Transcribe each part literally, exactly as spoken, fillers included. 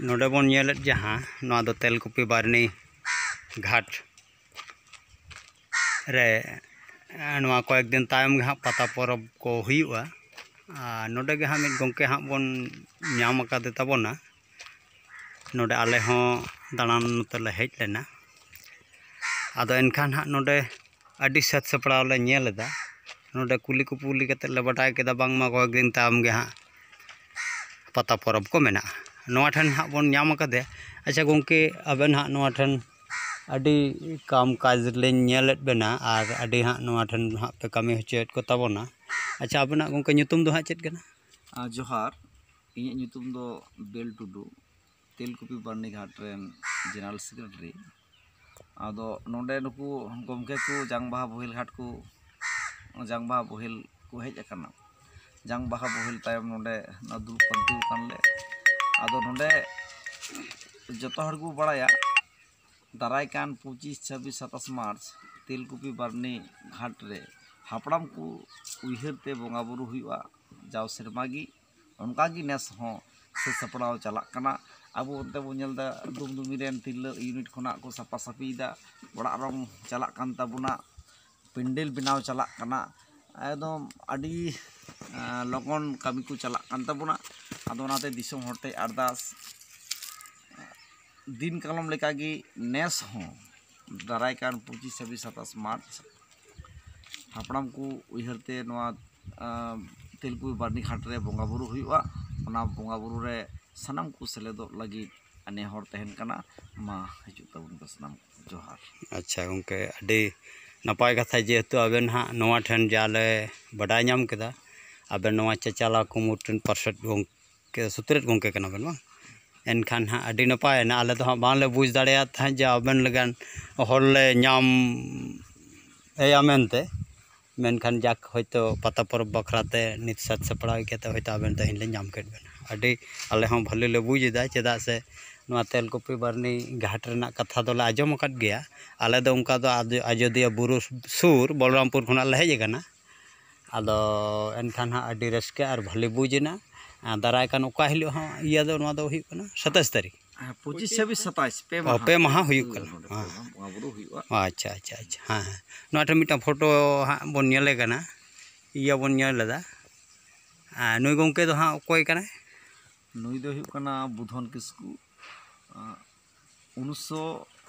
ᱱᱚᱰᱮ ᱵᱚᱱ ᱧᱮᱞᱮᱫ ᱡᱟᱦᱟᱸ, ᱱᱚᱣᱟ ᱫᱚ ᱛᱮᱞᱠᱩᱯᱤ ᱵᱟᱨᱱᱤ ᱜᱷᱟᱴ ᱨᱮ, ᱮᱸ, ᱱᱚᱣᱟ ᱠᱚᱭᱮᱠ ᱫᱤᱱ ᱛᱟᱭᱚᱢ ᱜᱮ ᱦᱟᱸᱜ ᱯᱟᱛᱟ ᱯᱚᱨᱚᱵᱽ ᱠᱚ ᱦᱩᱭᱩᱜᱼᱟ᱾ ᱟᱨ ᱱᱚᱰᱮ ᱜᱮ ᱦᱟᱸᱜ ᱢᱤᱫ ᱜᱚᱢᱠᱮ ᱦᱟᱸᱜ ᱵᱚᱱ ᱧᱟᱢ ᱟᱠᱟᱫᱮ ᱛᱟᱵᱚᱱᱟ᱾ ᱱᱚᱰᱮ ᱟᱞᱮ ᱦᱚᱸ ᱫᱟᱬᱟᱱ ᱱᱚᱛᱮ ᱞᱮ ᱦᱮᱡ ᱞᱮᱱᱟ᱾ ᱟᱫᱚ ᱮᱱᱠᱷᱟᱱ ᱦᱟᱸᱜ ᱱᱚᱰᱮ ᱟᱹᱰᱤ ᱥᱟᱹᱛ ᱥᱟᱯᱲᱟᱣ ᱞᱮ ᱧᱮᱞ ᱮᱫᱟ᱾ ᱱᱚᱰᱮ ᱠᱩᱞᱤ ᱠᱩᱯᱩᱞᱤ ᱠᱟᱛᱮᱫ ᱞᱮ ᱵᱟᱰᱟᱭ ᱠᱮᱫᱟ, ᱵᱟᱝᱢᱟ ᱠᱚᱭᱮᱠ ᱫᱤᱱ ᱛᱟᱭᱚᱢ ᱜᱮ ᱦᱟᱸᱜ ᱯᱟᱛᱟ ᱯᱚᱨᱚᱵᱽ ᱠᱚ ᱢᱮᱱᱟᱜᱼᱟ᱾ ᱱᱚᱣᱟ ᱴᱷᱮᱱ ᱦᱟᱸᱜ ᱵᱚᱱ ᱧᱟᱢ ᱟᱠᱟᱫᱮ᱾ ᱟᱪᱪᱷᱟ ᱜᱚᱢᱠᱮ, ᱟᱵᱮᱱ ᱦᱟᱸᱜ ᱱᱚᱣᱟ ᱴᱷᱮᱱ ᱟᱹᱰᱤ ᱠᱟᱢ ᱠᱟᱡᱽ ᱞᱤᱧ ᱧᱮᱞᱮᱫ ᱵᱮᱱᱟ ᱟᱨ ᱟᱹᱰᱤ ᱦᱟᱸᱜ ᱱᱚᱣᱟ ᱴᱷᱮᱱ ᱦᱟᱸᱜ ᱯᱮ ᱠᱟᱹᱢᱤ ᱦᱚᱪᱚᱭᱮᱫ ᱠᱚ ᱛᱟᱵᱚᱱᱟ᱾ ᱟᱪᱪᱷᱟ, ᱟᱵᱮᱱᱟᱜ ᱜᱚᱢᱠᱮ ᱧᱩᱛᱩᱢ ᱫᱚ ᱦᱟᱸᱜ ᱪᱮᱫ ᱠᱟᱱᱟ? ᱟᱨ ᱡᱚᱦᱟᱨ, ᱤᱧᱟᱹᱜ ᱧᱩᱛᱩᱢ ᱫᱚ ᱵᱮᱞ ᱴᱩᱰᱩ, ᱛᱮᱞᱠᱩᱯᱤ ᱵᱟᱨᱱᱤᱜᱷᱟᱴ ᱨᱮᱱ ᱡᱮᱱᱟᱨᱮᱞ ᱥᱮᱠᱨᱮᱴᱟᱨᱤ᱾ ᱟᱫᱚ ᱱᱚᱰᱮ ᱱᱩᱠᱩ ᱜᱚᱢᱠᱮ ᱠᱚ ᱡᱟᱝ ᱵᱟᱦᱟ ᱵᱳᱦᱮᱞ ᱜᱷᱟᱴ ᱠᱚ, ᱡᱟᱝ ᱵᱟᱦᱟ ᱵᱳᱦᱮᱞ ᱠᱚ ᱦᱮᱡ ᱟᱠᱟᱱᱟ᱾ ᱡᱟᱝ ᱵᱟᱦᱟ ᱵᱳᱦᱮᱞ ᱛᱟᱭᱚᱢ ᱱᱚᱰᱮ ᱱᱚᱣᱟ ᱫᱩᱲᱩᱵ ᱯᱟᱱᱛᱮ ᱟᱠᱟᱱ ᱞᱮ᱾ ᱟᱫᱚ ᱱᱚᱰᱮ ᱡᱚᱛᱚ ᱦᱚᱲ ᱠᱚ ᱵᱟᱲᱟᱭᱟ, ᱫᱟᱨᱟᱭ ᱠᱟᱱ ᱯᱚᱸᱪᱤᱥ, ᱪᱷᱟᱵᱵᱤᱥ, ᱥᱟᱛᱟᱥ ᱢᱟᱨᱪ ᱛᱮᱞᱠᱩᱯᱤ ᱵᱟᱨᱱᱤ ᱜᱷᱟᱴ ᱨᱮ ᱦᱟᱯᱲᱟᱢ ᱠᱚ ᱩᱭᱦᱟᱹᱨ ᱛᱮ ᱵᱚᱸᱜᱟ ᱵᱩᱨᱩ ᱦᱩᱭᱩᱜᱼᱟ ᱡᱟᱣ ᱥᱮᱨᱢᱟ ᱜᱮ᱾ ᱚᱱᱠᱟ ᱜᱮ ᱱᱮᱥ ᱦᱚᱸ ᱥᱟᱹᱛ ᱥᱟᱯᱲᱟᱣ ᱪᱟᱞᱟᱜ ᱠᱟᱱᱟ᱾ ᱟᱵᱚ ᱚᱱᱛᱮ ᱵᱚᱱ ᱧᱮᱞ ᱮᱫᱟ, ᱫᱩᱢᱫᱩᱢᱤ ᱨᱮᱱ ᱛᱤᱨᱞᱟᱹ ᱤᱭᱩᱱᱤᱴ ᱠᱷᱚᱱᱟᱜ ᱠᱚ ᱥᱟᱯᱷᱟ ᱥᱟᱹᱯᱷᱤᱭᱮᱫᱟ, ᱚᱲᱟᱜ ᱨᱚᱝ ᱪᱟᱞᱟᱜ ᱠᱟᱱ ᱛᱟᱵᱚᱱᱟ, ᱯᱮᱱᱰᱮᱞ ᱵᱮᱱᱟᱣ ᱪᱟᱞᱟᱜ ᱠᱟᱱᱟ, ᱮᱠᱫᱚᱢ ᱟᱹᱰᱤ, ᱟᱸ, ᱞᱚᱜᱚᱱ ᱠᱟᱹᱢᱤ ᱠᱚ ᱪᱟᱞᱟᱜ ᱠᱟᱱ ᱛᱟᱵᱚᱱᱟ᱾ ᱟᱫᱚ ᱚᱱᱟᱛᱮ ᱫᱤᱥᱚᱢ ᱦᱚᱲ ᱴᱷᱮᱱ ᱟᱨᱫᱟᱥ, ᱫᱤᱱ ᱠᱟᱞᱚᱢ ᱞᱮᱠᱟᱜᱮ ᱱᱮᱥ ᱦᱚᱸ ᱫᱟᱨᱟᱭ ᱠᱟᱱ ᱯᱚᱸᱪᱤᱥ, ᱪᱷᱟᱵᱵᱤᱥ, ᱥᱟᱛᱟᱥ ᱢᱟᱨᱪ ᱦᱟᱯᱲᱟᱢ ᱠᱚ ᱩᱭᱦᱟᱹᱨ ᱛᱮ ᱱᱚᱣᱟ, ᱟᱸ, ᱛᱮᱞᱠᱩᱯᱤ ᱵᱟᱨᱱᱤ ᱜᱷᱟᱴ ᱨᱮ ᱵᱚᱸᱜᱟ ᱵᱩᱨᱩ ᱦᱩᱭᱩᱜᱼᱟ᱾ ᱚᱱᱟ ᱵᱚᱸᱜᱟ ᱵᱩᱨᱩ ᱨᱮ ᱥᱟᱱᱟᱢ ᱠᱚ ᱥᱮᱞᱮᱫᱚᱜ ᱞᱟᱹᱜᱤᱫ ᱱᱮᱦᱚᱨ ᱛᱟᱦᱮᱱ ᱠᱟᱱᱟ᱾ ᱢᱟ ᱦᱤᱡᱩᱜ ᱛᱟᱵᱚᱱ ᱯᱮ ᱥᱟᱱᱟᱢ ᱠᱚ᱾ ᱡᱚᱦᱟᱨ᱾ ᱟᱪᱪᱷᱟ ᱜᱚᱢᱠᱮ, ᱟᱹᱰᱤ ᱱᱟᱯᱟᱭ ᱠᱟᱛᱷᱟ, ᱡᱮᱦᱮᱛᱩ ᱟᱵᱮᱱ ᱦᱟᱸᱜ ᱱᱚᱣᱟ ᱴᱷᱮᱱ ᱡᱟ ᱞᱮ ᱵᱟᱰᱟᱭ ᱧᱟᱢ ᱠᱮᱫᱟ, ᱟᱵᱮᱱ ᱱᱚᱣᱟ ᱪᱟᱪᱟᱞᱟ ᱠᱩᱢᱩᱨ ᱴᱷᱮᱱ ᱯᱟᱨᱥᱮᱫ ᱜᱚᱢᱠᱮ, ᱥᱩᱛᱨᱮᱛ ᱜᱚᱢᱠᱮ ᱠᱟᱱᱟ ᱵᱮᱱ ᱵᱟᱝ? ᱮᱱᱠᱷᱟᱱ ᱦᱟᱸᱜ ᱟᱹᱰᱤ ᱱᱟᱯᱟᱭᱮᱱᱟ᱾ ᱟᱞᱮ ᱫᱚ ᱦᱟᱸᱜ ᱵᱟᱝᱞᱮ ᱵᱩᱡᱽ ᱫᱟᱲᱮᱭᱟᱫ ᱛᱟᱦᱮᱸᱫ ᱡᱮ ᱟᱵᱮᱱ ᱞᱮᱠᱟᱱ ᱦᱚᱲ ᱞᱮ ᱧᱟᱢ ᱮᱭᱟ ᱢᱮᱱᱛᱮ᱾ ᱢᱮᱱᱠᱷᱟᱱ ᱡᱟᱠ, ᱦᱚᱭᱛᱳ ᱯᱟᱛᱟ ᱯᱚᱨᱚᱵᱽ ᱵᱟᱠᱷᱨᱟ ᱛᱮ ᱱᱤᱛ ᱥᱟᱹᱛ ᱥᱟᱯᱲᱟᱣ ᱤᱠᱟᱹᱛᱮ ᱦᱚᱭᱛᱳ ᱟᱵᱮᱱ ᱛᱮᱦᱮᱧ ᱞᱮ ᱧᱟᱢ ᱠᱮᱫ ᱵᱮᱱᱟ᱾ ᱟᱹᱰᱤ, ᱟᱞᱮ ᱦᱚᱸ ᱵᱷᱟᱹᱞᱤ ᱞᱮ ᱵᱩᱡᱽ ᱮᱫᱟ, ᱪᱮᱫᱟᱜ ᱥᱮ ᱱᱚᱣᱟ ᱛᱮᱞᱠᱩᱯᱤ ᱵᱟᱨᱱᱤ ᱜᱷᱟᱴ ᱨᱮᱱᱟᱜ ᱠᱟᱛᱷᱟ ᱫᱚᱞᱮ ᱟᱸᱡᱚᱢ ᱟᱠᱟᱫ ᱜᱮᱭᱟ᱾ ᱟᱞᱮ ᱫᱚ ᱚᱱᱠᱟ ᱫᱚ ᱟᱡ-, ᱟᱡᱚᱫᱤᱭᱟᱹ ᱵᱩᱨᱩ ᱥᱩᱨ ᱵᱚᱞᱨᱟᱢᱯᱩᱨ ᱠᱷᱚᱱᱟᱜ ᱞᱮ ᱦᱮᱡ ᱟᱠᱟᱱᱟ᱾ ᱟᱫᱚ ᱮᱱᱠᱷᱟᱱ ᱦᱟᱸᱜ ᱟᱹᱰᱤ ᱨᱟᱹᱥᱠᱟᱹ ᱟᱨ ᱵᱷᱟᱹᱞᱤ ᱵᱩᱡᱽ ᱮᱱᱟ᱾ ᱟᱨ ᱫᱟᱨᱟᱭ ᱠᱟᱱ ᱚᱠᱟ ᱦᱤᱞᱳᱜ ᱦᱚᱸ ᱤᱭᱟᱹ ᱫᱚ, ᱱᱚᱣᱟ ᱫᱚ ᱦᱩᱭᱩᱜ ᱠᱟᱱᱟ ᱥᱟᱛᱟᱥ ᱛᱟᱹᱨᱤᱠᱷ᱾ ᱦᱮᱸ, ᱯᱚᱸᱪᱤᱥ ᱪᱷᱟᱵᱵᱤᱥ ᱥᱟᱛᱟᱥ ᱯᱮ ᱚ, ᱢᱟᱦᱟ᱾ ᱯᱮ ᱢᱟᱦᱟ ᱦᱩᱭᱩᱜ ᱦᱩᱭᱩᱜᱼᱟ ᱠᱟᱱᱟ᱾ ᱱᱚᱰᱮ ᱦᱮᱸ᱾ ᱯᱨᱳᱜᱨᱟᱢ, ᱵᱚᱸᱜᱟ ᱵᱩᱨᱩ ᱦᱩᱭᱩᱜᱼᱟ᱾ ᱟᱪᱪᱷᱟ, ᱟᱪᱪᱷᱟ, ᱟᱪᱪᱷᱟ, ᱦᱮᱸ, ᱦᱮᱸ᱾ ᱱᱚᱣᱟ ᱴᱷᱮᱱ ᱢᱤᱫᱴᱟᱝ ᱯᱷᱳᱴᱳ ᱦᱟᱸᱜ ᱵᱚᱱ ᱧᱮᱞᱮ ᱠᱟᱱᱟ, ᱤᱭᱟᱹ ᱵᱚᱱ ᱧᱮᱞ ᱮᱫᱟ᱾ ᱟᱨ ᱱᱩᱭ ᱜᱚᱢᱠᱮ ᱫᱚ ᱦᱟᱸᱜ ᱚᱠᱚᱭ ᱠᱟᱱᱟᱭ? ᱱᱩᱭ ᱫᱚ ᱦᱩᱭᱩᱜ ᱠᱟᱱᱟ ᱵᱩᱫᱷᱚᱱ ᱠᱤᱥᱠᱩ᱾ ᱟᱸ, ᱩᱱᱤᱥᱥᱚ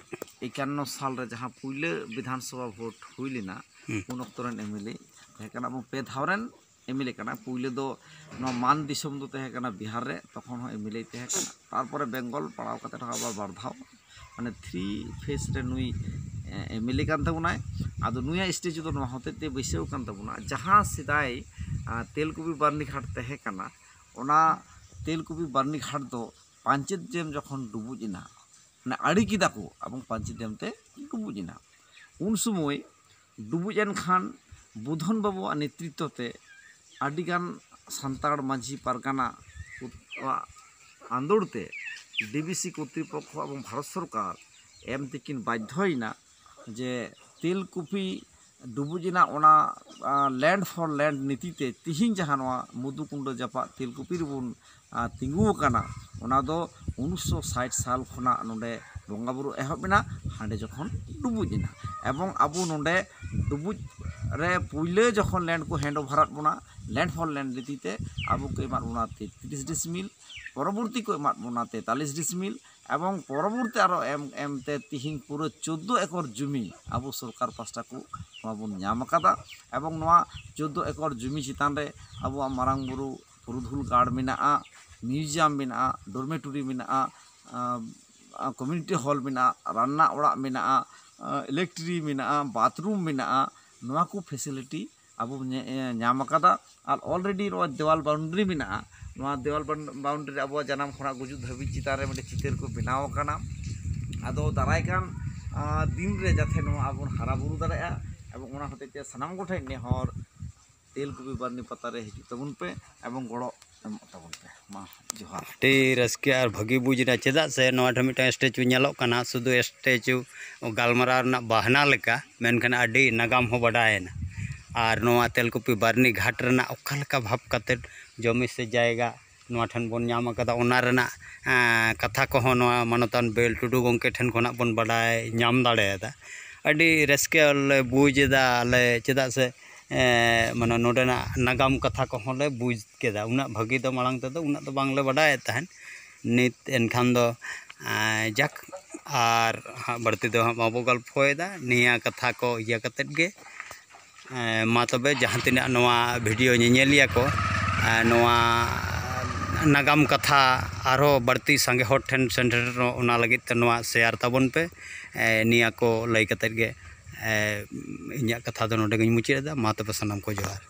ᱮᱠᱟᱱᱱᱚ ᱥᱟᱞ ᱨᱮ ᱡᱟᱦᱟᱸ ᱯᱩᱭᱞᱟᱹ ᱵᱤᱫᱷᱟᱱ ᱥᱚᱵᱷᱟ ᱵᱷᱳᱴ ᱦᱩᱭ ᱞᱮᱱᱟ, ᱦᱩᱸ᱾ ᱩᱱ ᱚᱠᱛᱚ ᱨᱮᱱ ᱮᱢᱮᱞᱮ ᱛᱟᱦᱮᱸ ᱠᱟᱱᱟ ᱮᱵᱚᱝ ᱯᱮ ᱫᱷᱟᱣ ᱨᱮᱱ ᱮᱢᱮᱞᱮ ᱠᱟᱱᱟ᱾ ᱯᱩᱭᱞᱟᱹ ᱫᱚ ᱱᱚᱣᱟ ᱢᱟᱱ ᱫᱤᱥᱚᱢ ᱫᱚ ᱛᱟᱦᱮᱸ ᱠᱟᱱᱟ ᱵᱤᱦᱟᱨ ᱨᱮ, ᱛᱚᱠᱷᱚᱱ ᱦᱚᱸ ᱮᱢᱮᱞᱮ ᱛᱟᱦᱮᱸ ᱠᱟᱱᱟ᱾ ᱛᱟᱨᱯᱚᱨᱮ ᱵᱮᱝᱜᱚᱞ ᱯᱟᱲᱟᱣ ᱠᱟᱛᱮ ᱦᱚᱸ ᱟᱵᱟᱨ ᱵᱟᱨ ᱫᱷᱟᱣ, ᱢᱟᱱᱮ ᱛᱷᱨᱤ ᱯᱷᱮᱡᱽ ᱨᱮ ᱱᱩᱭ ᱮᱢᱮᱞᱮ ᱠᱟᱱ ᱛᱟᱵᱚᱱᱟᱭ᱾ ᱟᱫᱚ ᱱᱩᱭᱟᱜ ᱥᱴᱮᱪᱩ ᱫᱚ ᱱᱚᱣᱟ ᱦᱚᱛᱮᱡ ᱛᱮ ᱵᱟᱹᱭᱥᱟᱹᱣ ᱠᱟᱱ ᱛᱟᱵᱚᱱᱟ, ᱡᱟᱦᱟᱸ ᱥᱮᱫᱟᱭ ᱟᱸ, ᱛᱮᱞᱠᱩᱯᱤ ᱵᱟᱨᱱᱤ ᱜᱷᱟᱴ ᱛᱟᱦᱮᱸ ᱠᱟᱱᱟ, ᱚᱱᱟ ᱛᱮᱞᱠᱩᱯᱤ ᱵᱟᱨᱱᱤ ᱜᱷᱟᱴ ᱫᱚ ᱯᱟᱧᱪᱮᱛ ᱰᱮᱢ ᱡᱚᱠᱷᱚᱱ ᱰᱩᱵᱩᱡ ᱮᱱᱟ, ᱢᱟᱱᱮ ᱟᱲᱮ ᱠᱮᱫᱟ ᱠᱚ ᱮᱵᱚᱝ ᱯᱟᱧᱪᱮᱛ ᱰᱮᱢ ᱛᱮ ᱰᱩᱵᱩᱡ ᱮᱱᱟ᱾ ᱩᱱ ᱥᱚᱢᱚᱭ ᱰᱩᱵᱩᱡ ᱮᱱ ᱠᱷᱟᱱ ᱵᱩᱫᱷᱚᱱ ᱵᱟᱵᱩᱣᱟᱜ ᱱᱮᱛᱨᱤᱛᱛᱚ ᱛᱮ ᱟᱹᱰᱤᱜᱟᱱ ᱥᱟᱱᱛᱟᱲ ᱢᱟᱹᱡᱷᱤ ᱯᱟᱨᱜᱟᱱᱟ ᱠᱚᱣᱟᱜ ᱟᱸᱫᱳᱲ ᱛᱮ ᱰᱤᱵᱤᱥᱤ ᱠᱚᱨᱛᱨᱤᱯᱚᱠᱠᱷᱚ ᱮᱵᱚᱝ ᱵᱷᱟᱨᱚᱛ ᱥᱚᱨᱠᱟᱨ ᱮᱢ ᱛᱮᱠᱤᱱ ᱵᱟᱫᱽᱫᱷᱚᱭᱮᱱᱟ ᱡᱮ ᱛᱮᱞᱠᱩᱯᱤ ᱰᱩᱵᱩᱡ ᱮᱱᱟ, ᱚᱱᱟ ᱞᱮᱱᱰ ᱯᱷᱚᱨ ᱞᱮᱱᱰ ᱱᱤᱛᱤ ᱛᱮ ᱛᱤᱦᱤᱧ ᱡᱟᱦᱟᱸ ᱱᱚᱣᱟ ᱢᱚᱫᱷᱩᱠᱩᱱᱰᱚ ᱡᱟᱯᱟᱜ ᱛᱮᱞᱠᱩᱯᱤ ᱨᱮᱵᱚᱱ ᱟᱸ, ᱛᱤᱸᱜᱩ ᱟᱠᱟᱱᱟ, ᱚᱱᱟ ᱫᱚ ᱩᱱᱤᱥᱥᱚ ᱥᱟᱴ ᱥᱟᱞ ᱠᱷᱚᱱᱟᱜ ᱱᱚᱰᱮ ᱵᱚᱸᱜᱟ ᱵᱩᱨᱩ ᱮᱦᱚᱵ ᱮᱱᱟ, ᱦᱟᱸᱰᱮ ᱡᱚᱠᱷᱚᱱ ᱰᱩᱵᱩᱡ ᱮᱱᱟ᱾ ᱮᱵᱚᱝ ᱟᱵᱚ ᱱᱚᱰᱮ ᱰᱩᱵᱩᱡ ᱨᱮ ᱯᱩᱭᱞᱟᱹ ᱡᱚᱠᱷᱚᱱ ᱞᱮᱱᱰ ᱠᱚ ᱦᱮᱱᱰ ᱳᱵᱷᱟᱨᱟᱫ ᱵᱚᱱᱟ, ᱞᱮᱱᱰ ᱯᱷᱚᱨ ᱞᱮᱱᱰ ᱨᱤᱛᱤ ᱛᱮ ᱟᱵᱚ ᱠᱚ ᱮᱢᱟᱫ ᱵᱚᱱᱟ ᱛᱮᱛᱨᱤᱥ ᱰᱤᱥᱢᱤᱞ, ᱯᱚᱨᱚᱵᱚᱨᱛᱤ ᱠᱚ ᱮᱢᱟᱫ ᱵᱚᱱᱟ ᱛᱮᱛᱟᱞᱤᱥ ᱰᱤᱥᱢᱤᱞ, ᱮᱵᱚᱝ ᱯᱚᱨᱚᱵᱚᱨᱛᱤ ᱟᱨᱚ ᱮᱢ ᱮᱢ ᱛᱮ ᱛᱤᱦᱤᱧ ᱯᱩᱨᱟᱹ ᱪᱳᱫᱽᱫᱳ ᱮᱠᱚᱨ ᱡᱩᱢᱤ ᱟᱵᱚ ᱥᱚᱨᱠᱟᱨ ᱯᱟᱥᱴᱟ ᱠᱚ ᱱᱚᱣᱟ ᱵᱚᱱ ᱧᱟᱢ ᱟᱠᱟᱫᱟ᱾ ᱮᱵᱚᱝ ᱱᱚᱣᱟ ᱪᱳᱫᱽᱫᱳ ᱮᱠᱚᱨ ᱡᱩᱢᱤ ᱪᱮᱛᱟᱱ ᱨᱮ ᱟᱵᱚᱣᱟᱜ ᱢᱟᱨᱟᱝ ᱵᱩᱨᱩ ᱯᱩᱨᱩᱫᱷᱩᱞ ᱜᱟᱲ ᱢᱮᱱᱟᱜᱼᱟ, ᱢᱤᱭᱩᱡᱤᱭᱟᱢ ᱢᱮᱱᱟᱜᱼᱟ, ᱰᱚᱨᱢᱮᱴᱳᱨᱤ ᱢᱮᱱᱟᱜᱼᱟ, ᱟᱸ, ᱟᱸ, ᱠᱚᱢᱤᱭᱩᱱᱤᱴᱤ ᱦᱚᱞ ᱢᱮᱱᱟᱜᱼᱟ, ᱨᱟᱱᱱᱟ ᱚᱲᱟᱜ ᱢᱮᱱᱟᱜᱼᱟ, ᱟᱸ, ᱤᱞᱮᱠᱴᱨᱤ ᱢᱮᱱᱟᱜᱼᱟ, ᱵᱟᱛᱷᱨᱩᱢ ᱢᱮᱱᱟᱜᱼᱟ, ᱱᱚᱣᱟ ᱠᱚ ᱯᱷᱮᱥᱤᱞᱤᱴᱤ ᱟᱵᱚ ᱧᱮ-, ᱮ, ᱧᱟᱢ ᱟᱠᱟᱫᱟ᱾ ᱟᱨ ᱚᱞᱨᱮᱰᱤ ᱱᱚᱣᱟ ᱫᱮᱣᱟᱞ ᱵᱟᱣᱩᱱᱰᱟᱨᱤ ᱢᱮᱱᱟᱜᱼᱟ, ᱱᱚᱣᱟ ᱫᱮᱣᱟᱞ ᱵᱟᱣᱩᱱ-, ᱵᱟᱣᱩᱱᱰᱟᱨᱤ ᱨᱮ ᱟᱵᱚᱣᱟᱜ ᱡᱟᱱᱟᱢ ᱠᱷᱚᱱᱟᱜ ᱜᱩᱡᱩᱜ ᱫᱷᱟᱹᱵᱤᱡ ᱪᱮᱛᱟᱱ ᱨᱮ ᱢᱤᱫᱴᱮᱱ ᱪᱤᱛᱟᱹᱨ ᱠᱚ ᱵᱮᱱᱟᱣ ᱟᱠᱟᱱᱟ᱾ ᱟᱫᱚ ᱫᱟᱨᱟᱭ ᱠᱟᱱ, ᱟᱸ, ᱫᱤᱱ ᱨᱮ ᱡᱟᱛᱮ ᱱᱚᱣᱟ ᱟᱵᱚ ᱵᱚᱱ ᱦᱟᱨᱟ ᱵᱩᱨᱩ ᱫᱟᱲᱮᱭᱟᱜᱼᱟ, ᱮᱵᱚᱝ ᱚᱱᱟ ᱦᱚᱛᱮᱡ ᱛᱮ ᱥᱟᱱᱟᱢ ᱠᱚᱴᱷᱮᱱ ᱱᱮᱦᱚᱨ, ᱛᱮᱞᱠᱩᱯᱤ ᱵᱟᱨᱱᱤ ᱯᱟᱛᱟ ᱨᱮ ᱦᱤᱡᱩᱜ ᱛᱟᱵᱚᱱ ᱯᱮ ᱮᱵᱚᱝ ᱜᱚᱲᱚ ᱮᱢᱚᱜ ᱛᱟᱵᱚᱱ ᱯᱮ᱾ ᱢᱟ ᱡᱚᱦᱟᱨ᱾ ᱟᱹᱰᱤ ᱨᱟᱹᱥᱠᱟᱹ ᱟᱨ ᱵᱷᱟᱹᱜᱤ ᱵᱩᱡᱽ ᱮᱱᱟ, ᱪᱮᱫᱟᱜ ᱥᱮ ᱱᱚᱣᱟ ᱴᱷᱮᱱ ᱢᱤᱫᱴᱟᱝ ᱥᱴᱮᱪᱩ ᱧᱮᱞᱚᱜ ᱠᱟᱱᱟ, ᱥᱩᱫᱷᱩ ᱥᱴᱮᱪᱩ ᱜᱟᱞᱢᱟᱨᱟᱣ ᱨᱮᱱᱟᱜ ᱵᱟᱦᱱᱟ ᱞᱮᱠᱟ, ᱢᱮᱱᱠᱷᱟᱱ ᱟᱹᱰᱤ ᱱᱟᱜᱟᱢ ᱦᱚᱸ ᱵᱟᱰᱟᱭᱮᱱᱟ᱾ ᱟᱨ ᱱᱚᱣᱟ ᱛᱮᱞᱠᱩᱯᱤ ᱵᱟᱨᱱᱤ ᱜᱷᱟᱴ ᱨᱮᱱᱟᱜ ᱚᱠᱟ ᱞᱮᱠᱟ ᱵᱷᱟᱵᱽ ᱠᱟᱛᱮᱫ ᱡᱚᱢᱤ ᱥᱮ ᱡᱟᱭᱜᱟ ᱱᱚᱣᱟ ᱴᱷᱮᱱ ᱵᱚᱱ ᱧᱟᱢ ᱟᱠᱟᱫᱟ, ᱚᱱᱟ ᱨᱮᱱᱟᱜ ᱠᱟᱛᱷᱟ ᱠᱚᱦᱚᱸ ᱱᱚᱣᱟ ᱢᱟᱱᱚᱛᱟᱱ ᱵᱮᱞ ᱴᱩᱰᱩ ᱜᱚᱢᱠᱮ ᱴᱷᱮᱱ ᱠᱷᱚᱱᱟᱜ ᱵᱚᱱ ᱵᱟᱰᱟᱭ ᱧᱟᱢ ᱫᱟᱲᱮᱭᱟᱫᱟ᱾ ᱟᱹᱰᱤ ᱨᱟᱹᱥᱠᱟᱹ ᱞᱮ ᱵᱩᱡᱽ ᱮᱫᱟ ᱟᱞᱮ, ᱪᱮᱫᱟᱜ ᱥᱮ ᱢᱟᱱᱮ ᱱᱚᱰᱮᱱᱟᱜ ᱱᱟᱜᱟᱢ ᱠᱟᱛᱷᱟ ᱠᱚᱦᱚᱸ ᱞᱮ ᱵᱩᱡᱽ ᱠᱮᱫᱟ᱾ ᱩᱱᱟᱹᱜ ᱵᱷᱟᱹᱜᱤ ᱫᱚ ᱢᱟᱲᱟᱝ ᱛᱮᱫᱚ ᱩᱱᱟᱹᱜ ᱫᱚ ᱵᱟᱝᱞᱮ ᱵᱟᱰᱟᱭᱮᱫ ᱛᱟᱦᱮᱸᱫ᱾ ᱱᱤᱛ ᱮᱱᱠᱷᱟᱱ ᱫᱚ ᱡᱟᱠ, ᱟᱨ ᱦᱟᱸᱜ ᱵᱟᱹᱲᱛᱤ ᱫᱚ ᱦᱟᱸᱜ ᱵᱟᱵᱚ ᱜᱚᱞᱯᱷᱚᱭᱮᱫᱟ᱾ ᱱᱤᱭᱟᱹ ᱠᱟᱛᱷᱟ ᱠᱚ ᱤᱭᱟᱹ ᱠᱟᱛᱮᱫ ᱜᱮ ᱢᱟ ᱛᱚᱵᱮ ᱡᱟᱦᱟᱸ ᱛᱤᱱᱟᱹᱜ ᱱᱚᱣᱟ ᱵᱷᱤᱰᱤᱭᱳ ᱧᱮᱧᱮᱞᱤᱭᱟᱹ ᱠᱚ ᱱᱚᱣᱟ ᱱᱟᱜᱟᱢ ᱠᱟᱛᱷᱟ ᱟᱨᱦᱚᱸ ᱵᱟᱹᱲᱛᱤ ᱥᱟᱸᱜᱮ ᱦᱚᱲ ᱴᱷᱮᱱ ᱥᱮᱴᱮᱨᱚᱜ, ᱚᱱᱟ ᱞᱟᱹᱜᱤᱫ ᱛᱮ ᱱᱚᱣᱟ ᱥᱮᱭᱟᱨ ᱛᱟᱵᱚᱱ ᱯᱮ᱾ ᱱᱤᱭᱟᱹ ᱠᱚ ᱞᱟᱹᱭ ᱠᱟᱛᱮᱫ ᱜᱮ ᱤᱧᱟᱹᱜ ᱠᱟᱛᱷᱟ ᱫᱚ ᱱᱚᱰᱮ ᱜᱤᱧ ᱢᱩᱪᱟᱹᱫ ᱮᱫᱟ᱾ ᱢᱟ ᱛᱚᱵᱮ ᱥᱟᱱᱟᱢ ᱠᱚ ᱡᱚᱦᱟᱨ᱾